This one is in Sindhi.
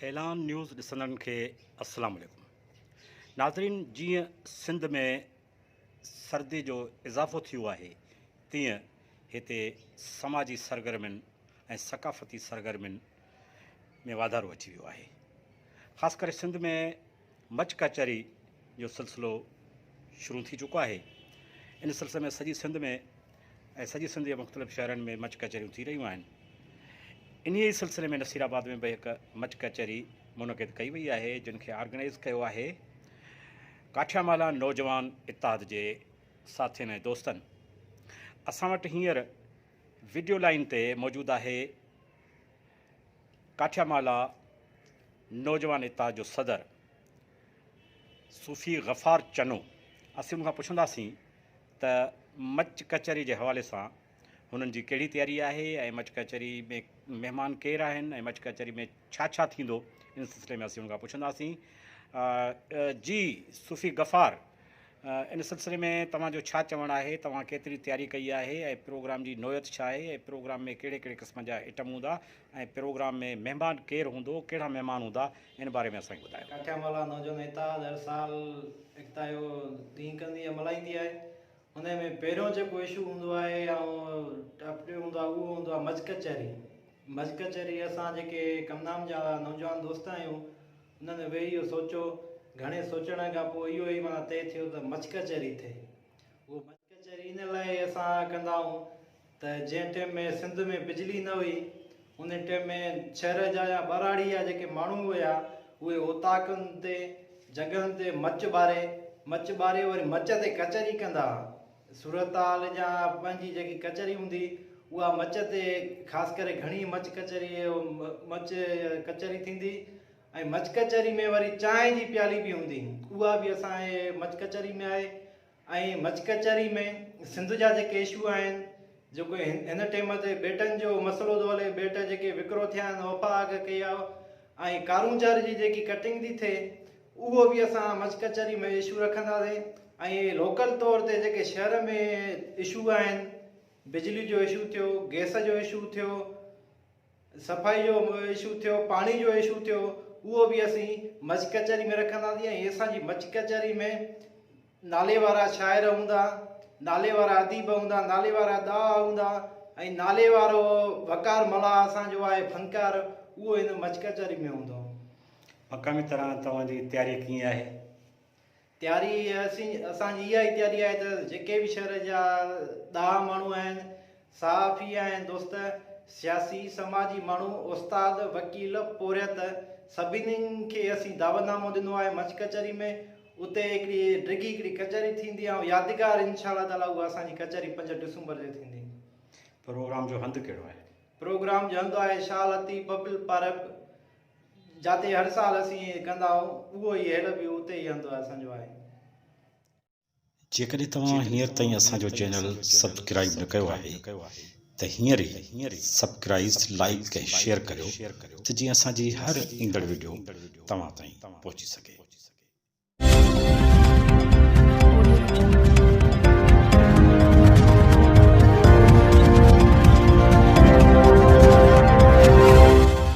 اعلان نيوز ڏسندڙن کي السلام عليڪم ناظرين جيئن سنڌ ۾ سردي جو اضافو ٿيو آهي تيئن هتي سماجي سرگرمين ۽ ثقافتي سرگرمين ۾ واڌارو اچي ويو آهي خاص ڪري سنڌ ۾ مچ ڪچهري جو سلسلو شروع ٿي چڪو آهي. ان سلسلي ۾ سڄي سنڌ ۾ ۽ سڄي سنڌ جي مختلف شهرن ۾ مچ ڪچهريون ٿي رهيون آهن. انهيء ئي سلسلي ۾ نصير آباد ۾ به هڪ مچ ڪچهري منعقد ڪئي وئي آهي جن کي آرگنائيز ڪيو آهي ڪاٺيا مالا نوجوان اتحاد جي ساٿين ۽ دوستن. اسان وٽ هينئر وڊيو لائين تي موجود آهي ڪاٺيا مالا نوجوان اتحاد جو صدر صوفي غفار چنو اسين ان کان پڇنداسين ته مچ ڪچهري جي حوالي سان هنن جي ڪهڙي تياري آهي ۽ مچ ڪچهري ۾ مهمان ڪير آهن ۽ مچ ڪچهري ۾ ڇا ڇا ٿيندو ان سلسلي ۾ اسين ان کان پڇنداسين جي صوفي غفار ان سلسلي ۾ توهان جو ڇا چوڻ آهي، توهان ڪيتري تياري ڪئي آهي ۽ پروگرام جي نوعيت ڇا آهي ۽ پروگرام ۾ ڪهڙي ڪهڙي قسم جا ائٽم هوندا ۽ پروگرام ۾ مهمان ڪير هوندو، ڪهڙا مهمان هوندا ان باري ۾ اسان کي ٻڌايو. ڪاٺيا مالا نوجوان اتحاد هر سال ايڪتا جو ڏينهن ڪندي ۽ ملهائيندي آهي. انهي ۾ پهريون جيڪو اشو هوندو آهي ۽ ٽاپڪ هوندو آهي اهو هوندو آهي مچ ڪچهري. مچ ڪچهري اسان جيڪي ڪمنام جا نوجوان دوست آهيون انهن ويهي اهو سوچيو، گهڻي سوچڻ کان پوء اهو ئي معنيٰ طئي ٿيو ته مچ ڪچهري ٿئي. اهو مچ ڪچهري ان لاء اسان ڪندا آهيون ته جنهن ٽيم ۾ سنڌ ۾ بجلي نه هئي، ان ٽيم ۾ شهر جا يا ٻهراڙي جا جيڪي ماڻهو هيا، اهي اوطاقن تي، جڳهن تي مچ ٻاري، مچ ٻاري وري مچ تي ڪچهري ڪندا هئا. صورتحال يا پنهنجي جيڪي ڪچهري هوندي اها مچ تي خاص ڪري گهڻي مچ ڪچهري مچ ڪچهري ٿيندي ۽ مچ ڪچهري ۾ وري چانهه جي پيالي به هوندي اها به اسان جي مچ ڪچهري ۾ آهي ۽ مچ ڪچهري ۾ سنڌ جا جيڪي اشو آهن جيڪو هن ٽيم تي ٻيٽن جو مسئلو ٿو هلي ٻيٽ جيڪي وڪرو ٿيا آهن وفاق ڪئي آهي ۽ ڪارونجهر جي جيڪي ڪٽنگ ٿي ٿئي اهو به اسان مچ ڪچهري ۾ اشو رکنداسين ۽ لوڪل طور تي جيڪي شهر ۾ اشو آهن بجلي جو اشو ٿيو گئس جو اشو ٿيو صفائي جو اشو ٿيو پاڻي جو اشو ٿيو اهو به اسين مچ ڪچهري ۾ رکنداسين ۽ اسان جي مچ ڪچهري ۾ نالي وارا شاعر هوندا نالي وارا اديب هوندا نالي وارا ڏاها هوندا ۽ نالي وارو وقار ملاح اسان جو آهي فنڪار اهو هن مچ ڪچهري ۾ هوندو. مقامي طرح توهان جي تياري ڪيئن آهي؟ تياري اسين اسان جي اها ئي تياري آهي ته جيڪي به شهر جا ڏاها ماڻهو آهن، صحافي آهن دوست، سياسي، سماجي ماڻهو، استاد، وڪيل، پورهيت سڀني کي اسين دعوت نامو ڏنو آهي مچ ڪچهري ۾ اتي هڪڙي ڊگهي هڪڙي ڪچهري ٿيندي ۽ يادگار انشاء الله تعالي اها اسان جي ڪچهري پنج ڊسمبر تي ٿيندي. پروگرام جو هنڌ ڪهڙو آهي؟ پروگرام جو هنڌ آهي شاهه لطيف پبلڪ پارڪ جاتي هر سال اسين ڪندا آهيون اهو ئي هيل به اتي ئي هنڌ اسان جو آهي. جيڪڏهن توهان هينئر تائين اسان جو چينل سبسڪرائيب نه ڪيو آهي ته هينئر ئي سبسڪرائيز، لائيڪ ۽ شيئر ڪريو ته جيئن اسان جي هر ايندڙ وڊيو توهان تائين پهچي سگهي.